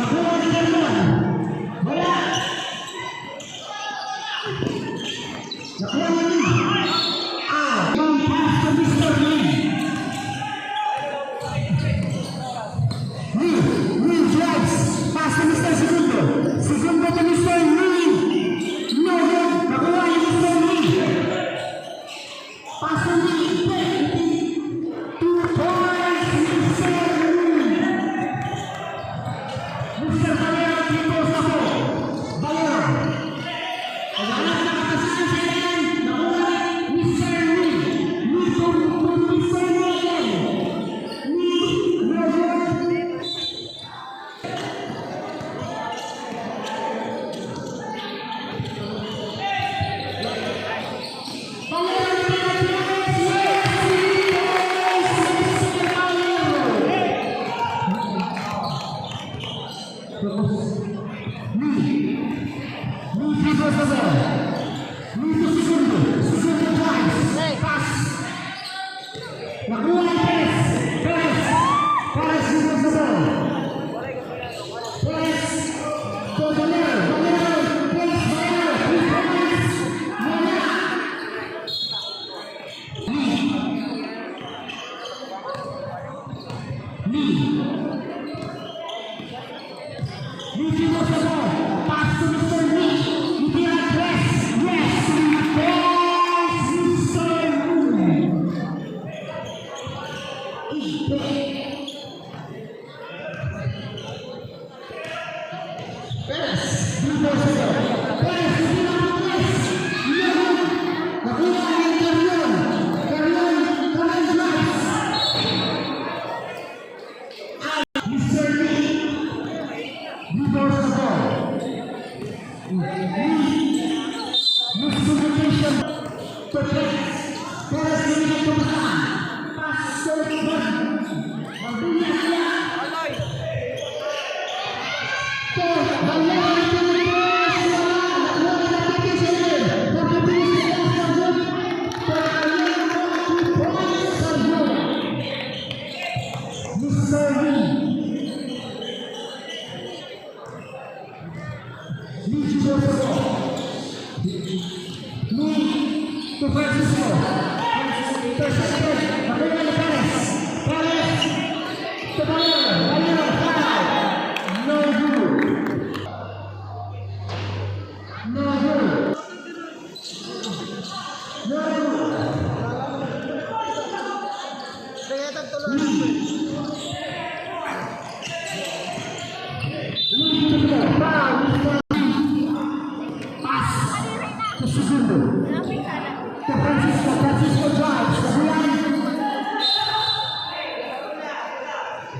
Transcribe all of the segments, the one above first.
Nakuha ni Carrion. Wala. Nakuha ni Lee. Ah, yung pass to Mr. Lee. Lee, Lee drives. Pass to Mr. Segundo. Segundo to Mr. Lee. No good. Nakuha ni Mr. Lee. Pass to Lee. 2 points, Mr. Lee. Mr. Valero dito sa po. Valero. Naghanap ng kapasahan sa ilalim. Nakuha ni Mr. Lee. Lee to Mr. Lee again. Lee, no good. Valero, yes, yes, Mr. Valero. Lee. Lee dribbles the ball. Lee to Segundo. Segundo drives. Pass. Nakuha ni Perez. Perez. Perez dribbles the ball. Perez to Valero. Valero plays Valero. 3 points. Wala. Lee. Lee. Lee dribbles the ball. Pass to Mr. Lee. Itira tres. Yes. 3 points, Mr. Lee. Ipe. Perez dribbles the ball. Perez itira tres. No good. Nakuha ni Carrion. Carrion. Carrion drives. Mr. Lee dribbles the ball. Lee, miscommunication to Perez. Perez binigay to Bataan. Pass to Mabuya. To Valero Perez. Wala. Nakuha ni Napiti sa ilalim. 43 seconds na good. To Valero, 2 points, Carrion. Mr. Lee. Lee dribbles the ball. Lee to Francisco. Intercepted. Nakuha ni Perez. Perez to Valero. Valero foul. No good. No good. No good. Lee. Lee to the ball. Foul. Mr. Lee. Pass to Segundo. To Francisco. Francisco drives. Kabuyan.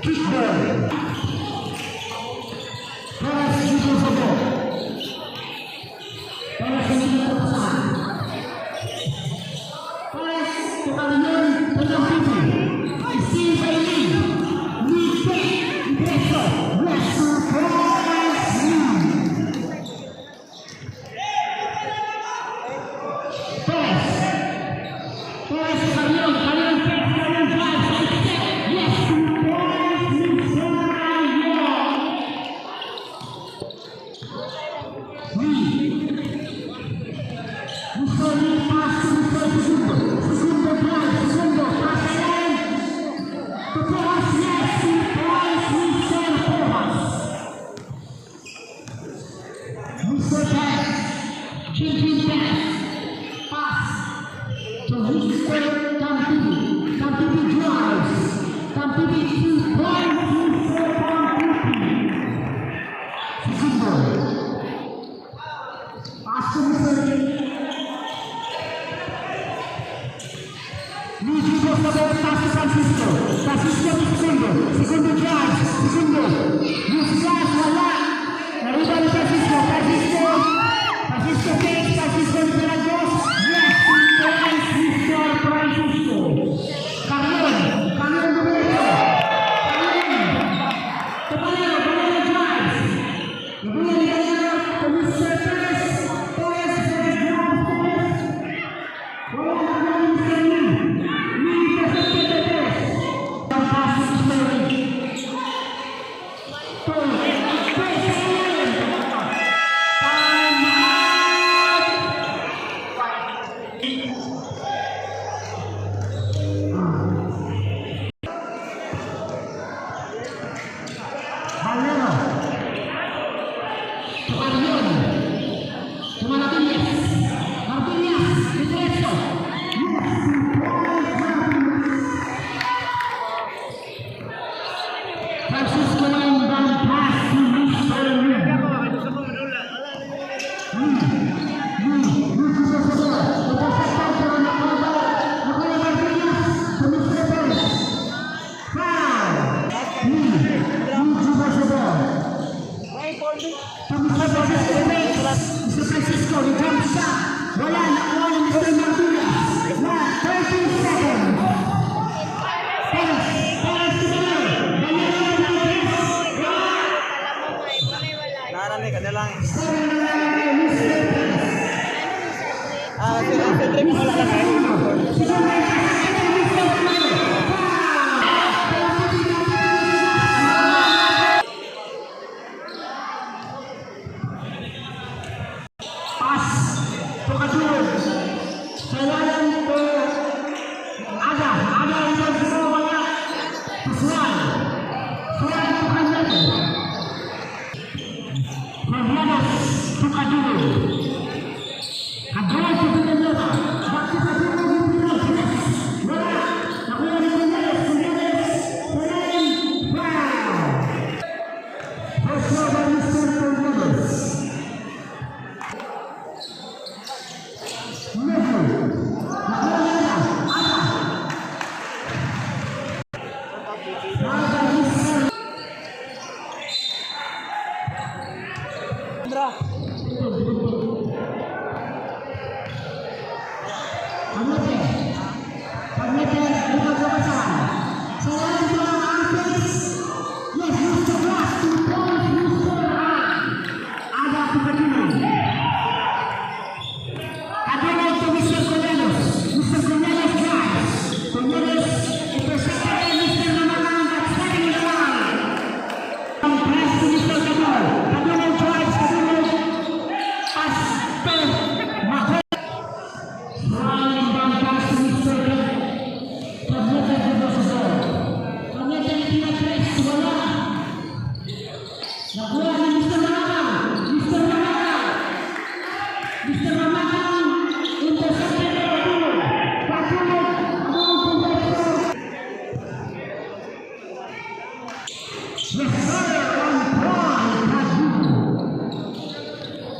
Kickball. Perez dribbles the ball. Perez kanina to pasahan. Perez to Carrion to Napiti. Steal by Lee. Lee pick. Diretso. Yes, 2 points, Lee. Perez. Perez to Carrion. Valero. To Carrion. To Martinez. Martinez. Diretso. Yes. Martinez. Francisco, inbound pass to Mr. Lee. Lee. Lee. Lee to the ball. Intercepted pero nakuha. Nakuha Martinez to Mr. Perez. Foul. Lee. Lee to the ball. To Mr. Francisco Perez. Mr. Francisco, the jump shot. Wala, nakuha ni Mr. Martinez. Last 30 seconds. Perez. Perez to Valero. Valero to Perez. Wala. Naran eh, kanila lang eh. Seven na lang kay Mr. Perez. Ah, si Cedric, wala lang eh. Mr. Valero. Foul! Pass to Kadulog. Sa ilalim to Aga. Aga ang sa wala. To Suan. Suan to Cañete. Cornelis to Kadulog. Kadulog to Villanueva. Back to Kadulog. Yes. Wala. Nakuha ni Cornelis. Cornelis. Cornelis. Foul. First throw by Mr. Cornelis. Nephew. Nakuha niya. Aga. Foul by Mr. Andra. Cañete. Cañete, lumagabasan. Sa lalim po ng offense. Yes, Mr. Ross, 2 points, Mr. Aga to Kadulog. Kadulog to Mr. Cornelis. Mr. Cornelis drives. Cornelis intercepted by Mr. Mamalang, but standing in the line. Pass to Mr. Kadulog. Kadulog drives, Kadulog. Pass to Mako. Inbound pass to Mr. Cañete to the ball. Cañete tinatres, wala. Nakuha ni Mr. Mamakang. Mr. Mamakang. Mr. Mamakang intercepted by Kadulog. Kadulog, among possession. Yes, sir, on point, Kadulog.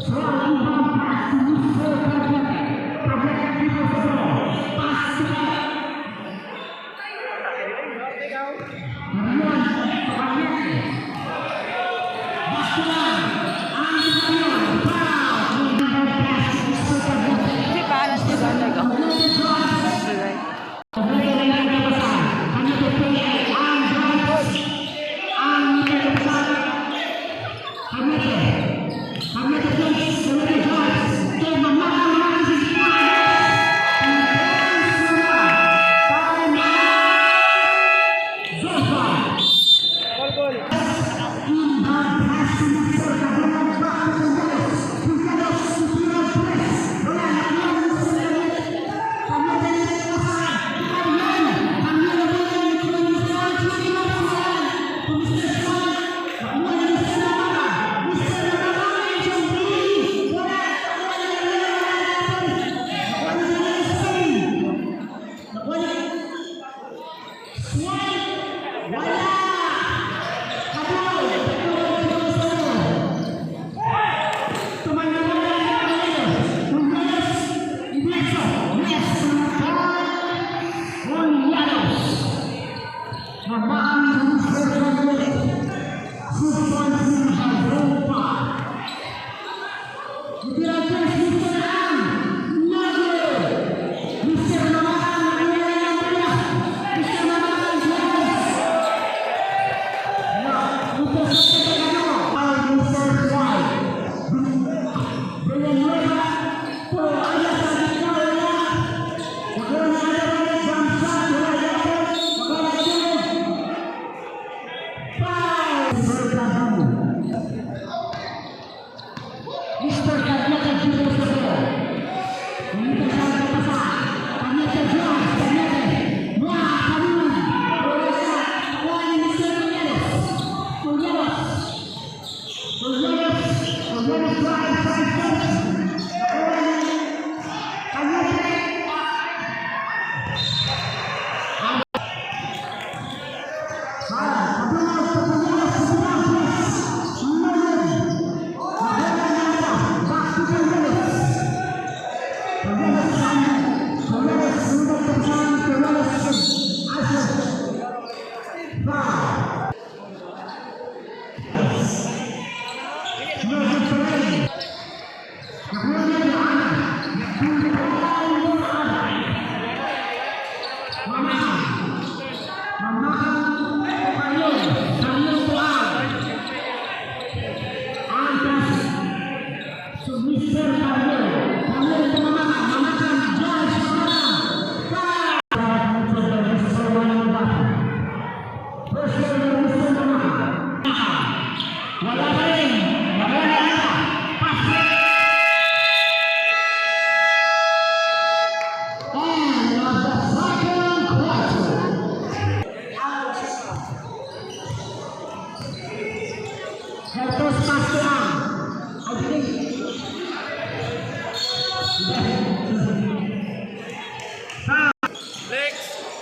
So, inbound pass to Mr. Cañete. Cañete dribbles the ball. Pass to Marion to Cañete. Back to line. Andy Marion. Foul. Inbound pass to Mr. Cañete. Hindi pa, alas si Donald. Cañete drives. Cañete na lang kabasan. Cañete play ang drives. Ang kabasan. Cañete. Cañete plays. Cañete drives. To Mamakang, Mamakang sa gitna. Time out. Zofa. Goal, goal. Inbound pass to Mr. Cornelis. Cornelis drive, drive, drive. Nakuha ni Kanyete. Padungog to Cornelis. Cornelis. No good. Nakuha ni Nanda. Back to Cornelis. Cornelis. Cornelis. Sunod to San Cornelis. Asher. Foul. No good pa rin. Nakuha niya ni Ana. Nakuha ni Ana. Mama. Mama. Carlon. Carlon to Ang. Ang pass to Mr. Carlon. Carlon to Mama. Mama. George Mama. Foul. Mr. Mama. First goal by Mr. Mama. Wala pa rin. Wala na. Pass. End of the second quarter. Hertos pass to Ang. I think. Lex!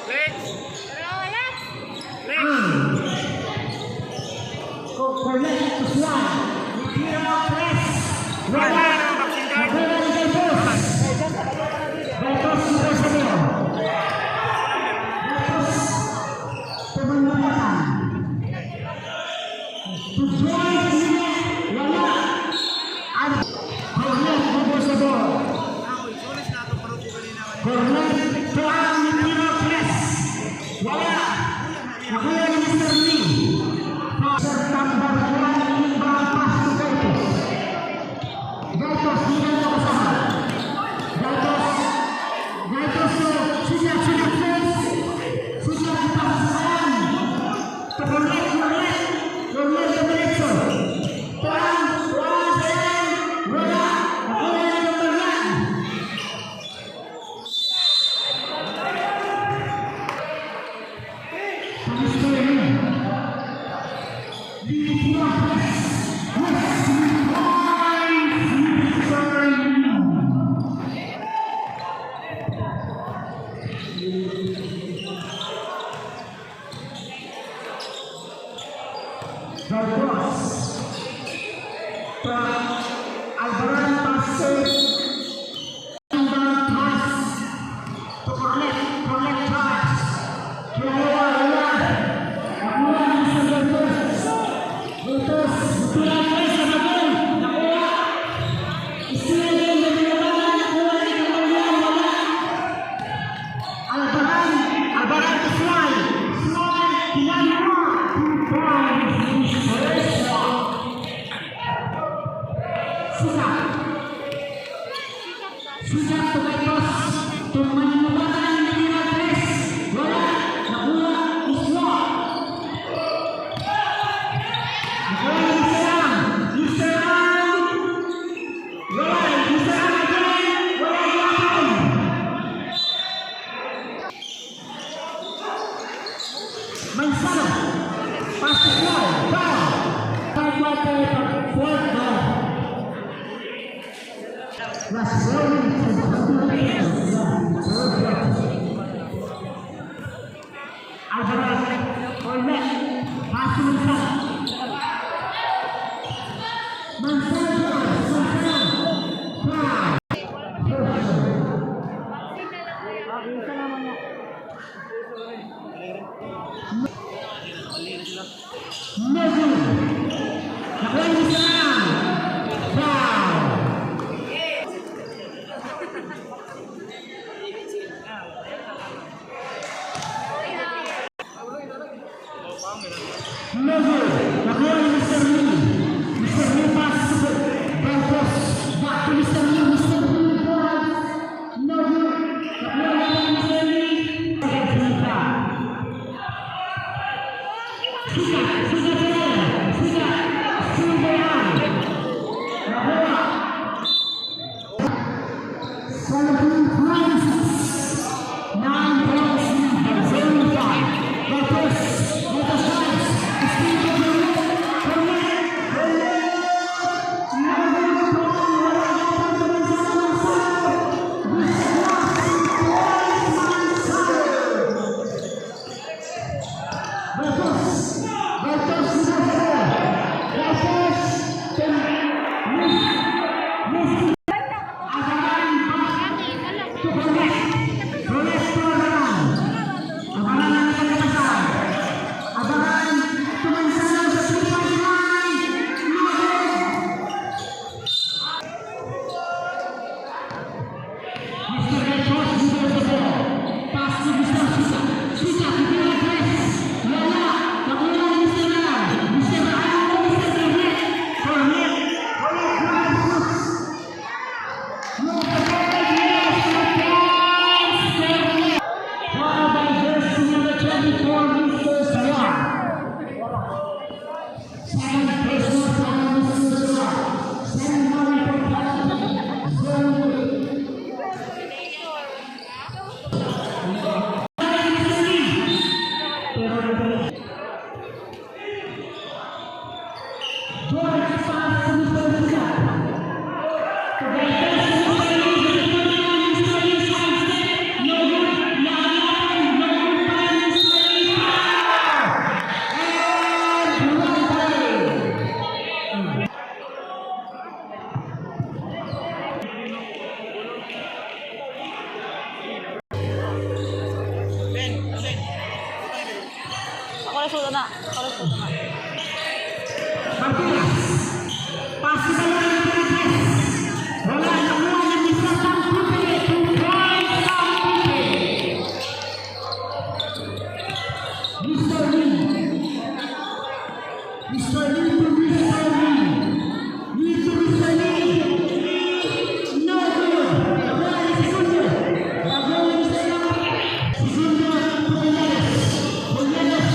Lex! Lex! Ang. Cornette to slide. Tira press. Wala. Nakuha ni Galvez. Galvez to Rosario. Galvez to Manlupatan. To Joyce Mille. Wala. And Cornette moves the ball. Cornette to Ang. Tira press. Wala. Nakuha ni Mr. Lee. Sir number 1, inbound pass to Galtos. Galtos, di na nakasama. Galtos, Galtos to Sinya, Sinya, first. Sinya, pass sa Ang. To Cornette, Cornette. Cornette to Diretso. To Ang, to Ang, sa Ang. Wala. Nakuha ni number 1. To Mr. Lee. Lee press. Yes, points, Mr. Lee. The cross. To Alvaran, pass to inbound pass to Cornette. Cornette drives. Kilawa, wala. Nakuha ni Mr. Galtos. Galtos. Tira tres sa bagay. Nakuha. Steal again, Manlupatan. Nakuha ni Kamalian. Wala. Alvaran. Alvaran to Fly. Fly. Kinaya. 2 points. Mr. Fly. Suka. Suka to Galtos. To Manlupatan. Tira tres. Wala. Nakuha. Iswa. Nakuha ni Mr. Ang. Mr. Ang. Wala. Mr. Ang again. Wala yapon. Manzano. Pass to Fly. Foul. Third quarter. Fourth ball. Last 4 minutes and 22 seconds. Third quarter. Alvarez. Cornette. Pass to Manzano. Manzano drives. Manzano. Foul. First. Isa naman niya. No good. Nakuha ni Mr. Ang. Foul. No good. George pass to Mr. Luca. To Galvez to Mr. Lee. Mr. Lee, Mr. Lee, side step. No good. Laban. No good pa rin, Mr. Lee. And one play. Ben, Ben. Ako na suot na. Ako na suot na. Martinez. Pass to Valero Perez. Wala, nakuha ni Mr. Tampipe. 2 points, Tampipe. Mr. Lee. Mr. Lee to Mr. Lee. Lee to Mr. Lee. Lee, no good. Nakuha ni Segundo. Nakuha ni Mr. Lee. Segundo to Cornelius. Cornelius.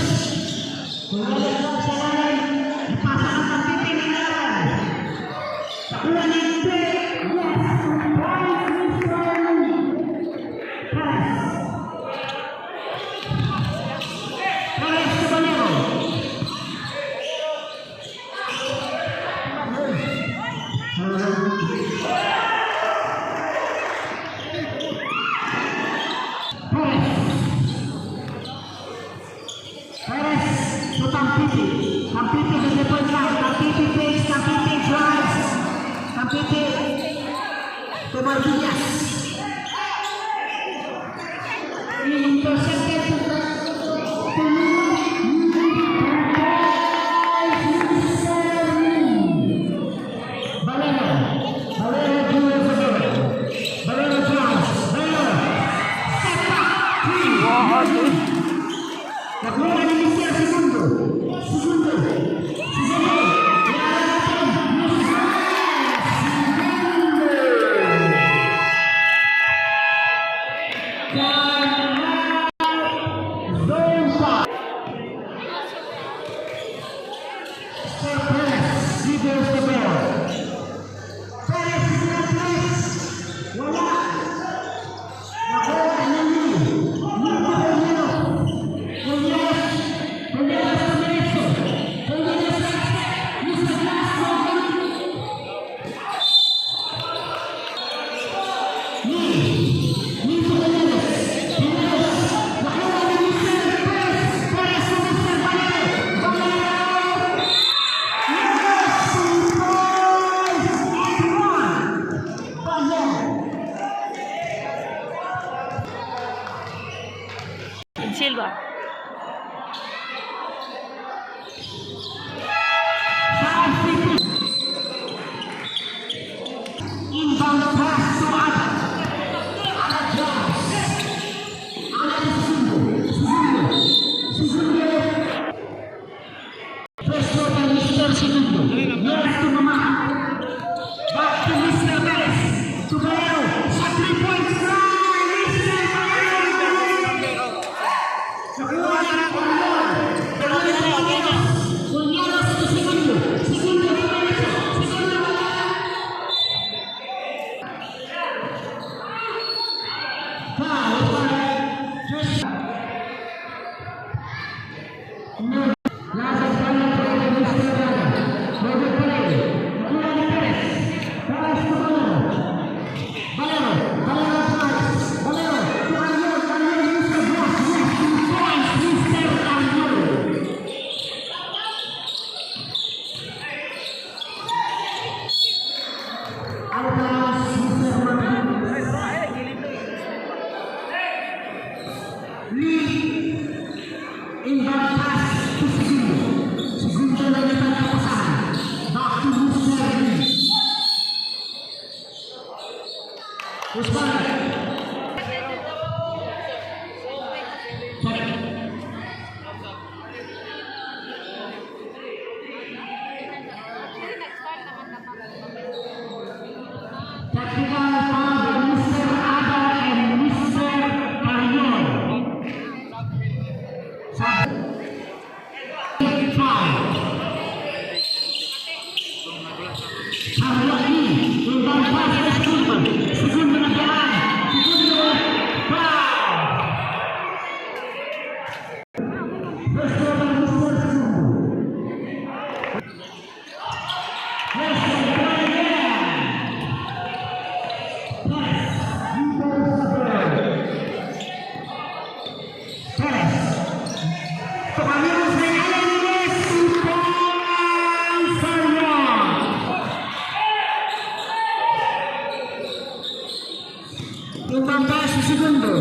Cornelius lang sa lalim. Ipasa ang Tampipe ng laban. Nakuha ni Pe. Yes. 2 points, Mr. Lee. Perez. Perez to Valero. Perez. Perez to Tampipi. Tampipi to the point line. Tampipi fakes. Tampipi drives. Tampipi to Martinez. Intercepted to Lee. Valero. Valero drives again. Valero drives. Valero. Step back. Three. Nakuha ni Mr. Segundo. Segundo. Segundo. Wala natin. Mr. Segundo. Zone five. Mr. Perez dribbles the ball. Perez is in place. Wala. Nakuha ni Lee. Lee to Valero. Cornelius. Cornelius to Menezo. Cornelius right step. Mr. Glass, no good. Lee. Lee to Cornelius. Cornelius. Nakuha ni Mr. Perez. Perez to Mr. Valero. Valero. Yes, 2 points and one. Valero. Silva. 5:50. Inbound pass to Ada. Ada drives. Ada to Segundo. Segundo. Segundo. First throw by Mr. Segundo. Yes to Mama. Back to Mr. Perez. To Valero. Sa 3 points line. Mr. Valero. Nakuha na ng Cornel. Nakuha ni Cornelius. Cornelius to Segundo. Segundo to Menezo. Segundo wala. Foul by Josh. No. Last and final play by Mr. Braga. No good play. Nakuha ni Perez. Perez to Valero. Valero. Valero drives. Valero to Ariel. Ariel Mr. Glass. Yes, 2 points, Mr. Ariel. Out Mr. Martinez. Lee. Inbound pass to Segundo. Segundo na nagpapasahan. Back to Mr. Lee. Usman. Check. Technical foul by Mr. Ada and Mr. Carrion. Sub. Foul. Carrion Lee. Inbound pass to Segundo. Segundo na daan. Segundo. Foul. First throw by Mr. Segundo. Yes, 1 point again. Perez. Dito sa ball. Perez. To Camilo sa ilalim. Yes, 2 points for one. Inbound pass to Segundo.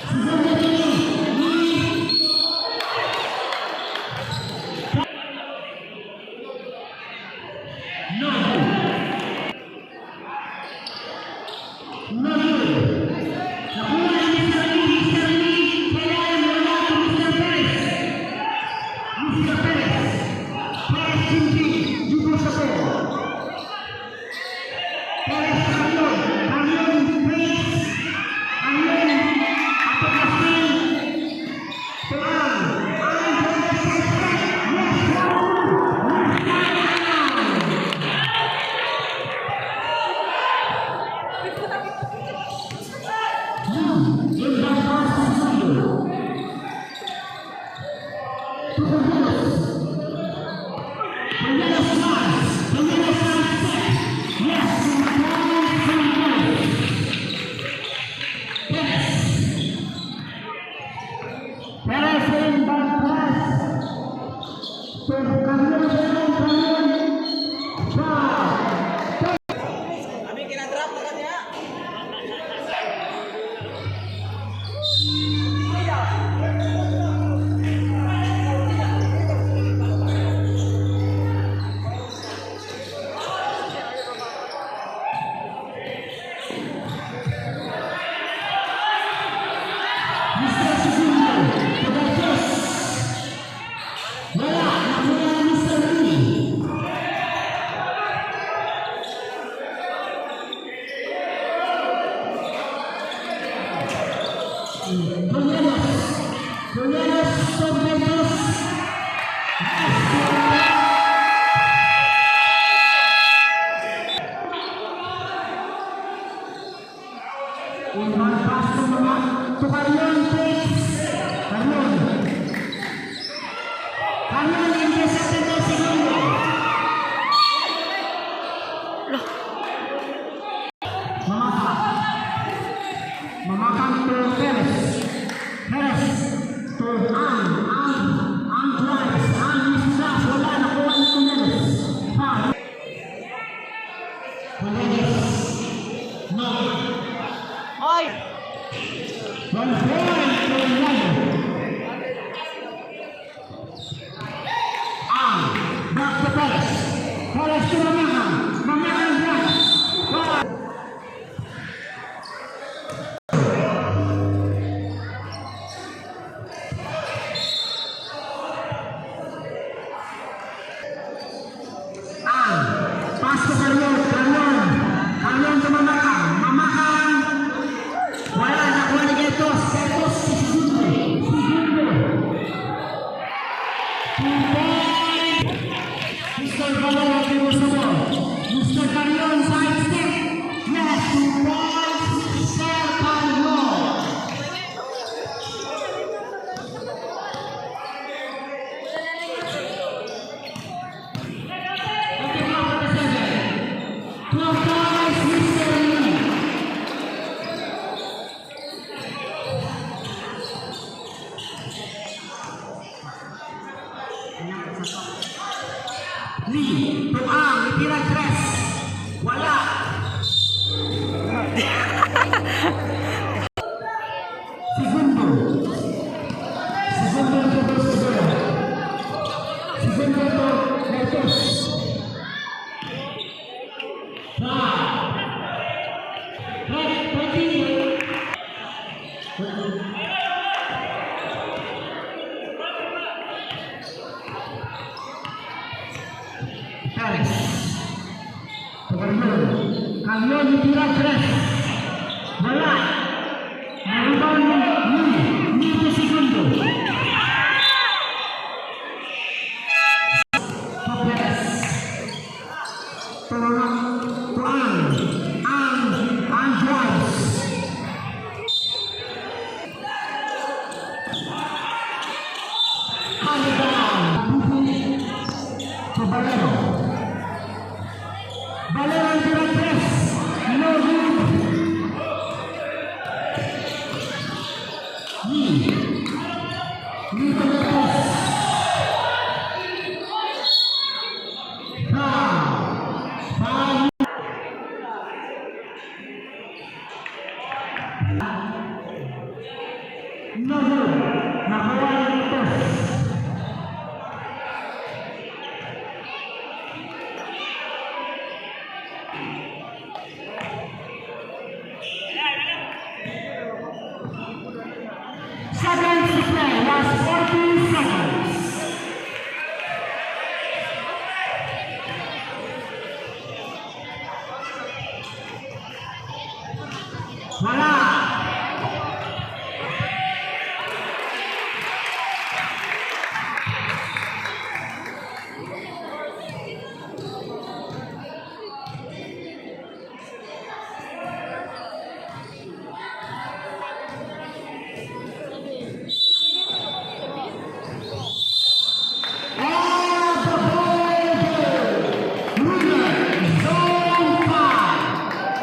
Segundo to Lee. Lee. No good. No good. Nakuha ni Mr. Lee. Mr. Lee. Kailangan wala to Mr. Perez. Mr. Perez. Perez Jinji. Jugo sa ball. Perez Carion. Carion breaks. Carion. Ato Castil. Tuang. Ang Perez. Yes, one. Mr. Ang. Inbound pass to Segundo. To Gonzalez. Gonzalez drives. Gonzalez side step. Yes, 2 points Gonzalez. Perez. Perez inbound pass. To Carion, Carion, Carion. Foul. Abi kina-drop na kanya. Mr. Segundo, to Garces. Wala, nakuha ni Mr. Lee. Gonzalez. Gonzalez to Garces. Yes. Inbound pass to mga to Carion takes. Carion. Carion intercepted by Segundo. Mamaka. Mamaka to Perez. Perez to Ang. Ang. Ang drives. Ang misses. Wala. Nakuha ni Perez. Foul. Perez. No. Ay! 1 point to Lalo. Ang. Back to Perez. Perez to Mamaka. Mamaka drives. Foul. Ang. Pass to Carrion. Carrion. Carrion to Mamaka. Mamaka. Wala. Nakuha ni Getos. Getos. Segundo. Segundo. 2 point. Mr. Valero Kimusubo. Mr. Carrion side step. Yes, 2 points. Mr. Carrion. 24-47. 12 points, Mr. Lee. Lee, tuang, itira tres. Wala. Segundo. Segundo to Segundo. Segundo to Marcos. Five. Red, 20. Perez. To Carrion. Carrion itira tres. Wala. Na-rebound ni Lee. Lee to Segundo. To Perez. To Ang. Ang. Ang drives. Halidan. To Valero. Last